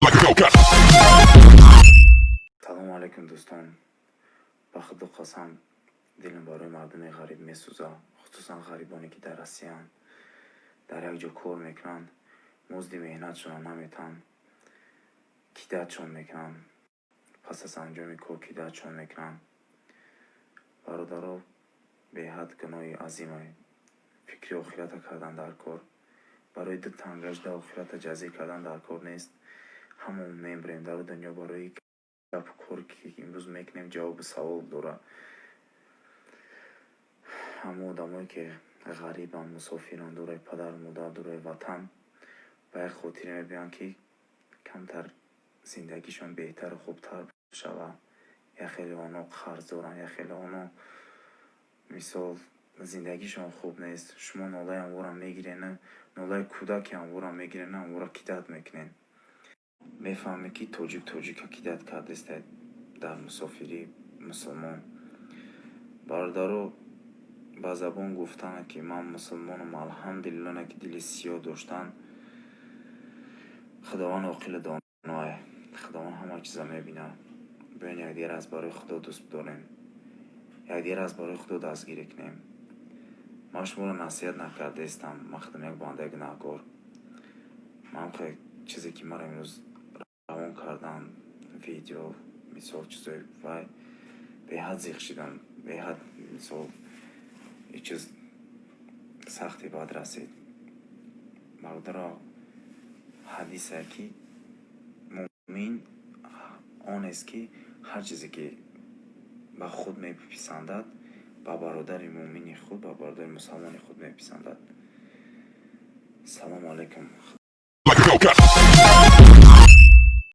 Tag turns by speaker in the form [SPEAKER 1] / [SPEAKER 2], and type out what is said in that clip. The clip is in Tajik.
[SPEAKER 1] Like a Hellcat.
[SPEAKER 2] Салому алайкум, дӯстон. Ба Худо қасам, дилам барои мардуми ғариб месӯзад, хусусан ғарибоне, ки дар Россиянд, дар як ҷо кор мекунанд, музди меҳнатшонро наметаҳанд, кидать-шон мекунанд, пас аз анҷоми кор кидать-шон мекунанд. Бародаро, беҳад гуноҳи азиме. Фикри охирата кардан дар кор. Барои ду тангажда охирата ҷазир кардан дар кор нест. Ҳамон мембрем дар дунё, барои гапу кор, ки имрӯз мекунем, ҷавобу савол дорад. Ҳамон одамое, ки ғарибанд, мусофиранд, дурои падару модар, дурои ватан, ба як хотире мебиёянд, ки камтар зиндагишон беҳтару хубтар шавад. Як хеле онҳо қарз доранд, як хеле онҳо, мисол, зиндагишон хуб нест. Шумо нолаи ҳамвора мегирену нолаи кӯдаки ҳамвора мегирену ҳамвора кидать мекунед. Мефаҳмед, ки тоҷик тоҷика кидать кардеста дар мусофирӣ, мусулмон. Бародаро, ба забон гуфтан, ки ман мусулмонам, алҳамдулилло, не ки дили сиёҳ доштан. Худованд оқилу доное, Худованд ҳама чиза мебинад. Биён, якдигар аз барои Худо дӯст бидорем, якдигар аз барои Худо дастгирӣ кунем. Ман шуморо насиҳат накардаистам, ман худам як бандаи гунаҳкор. Ман чизе, ки маро имрӯз равон карданд, видео, мисол, чизои вай, беҳад зиқ шидам, беҳад, мисол, ҳеҷ чиз сахти бад расид. Бародаро, ҳадисе, ки мӯмин онест, ки ҳар чизе, ки ба худ меписандад, ба бародари мӯмини худ, ба бародари мусалмони худ меписандад. Салому алайкум.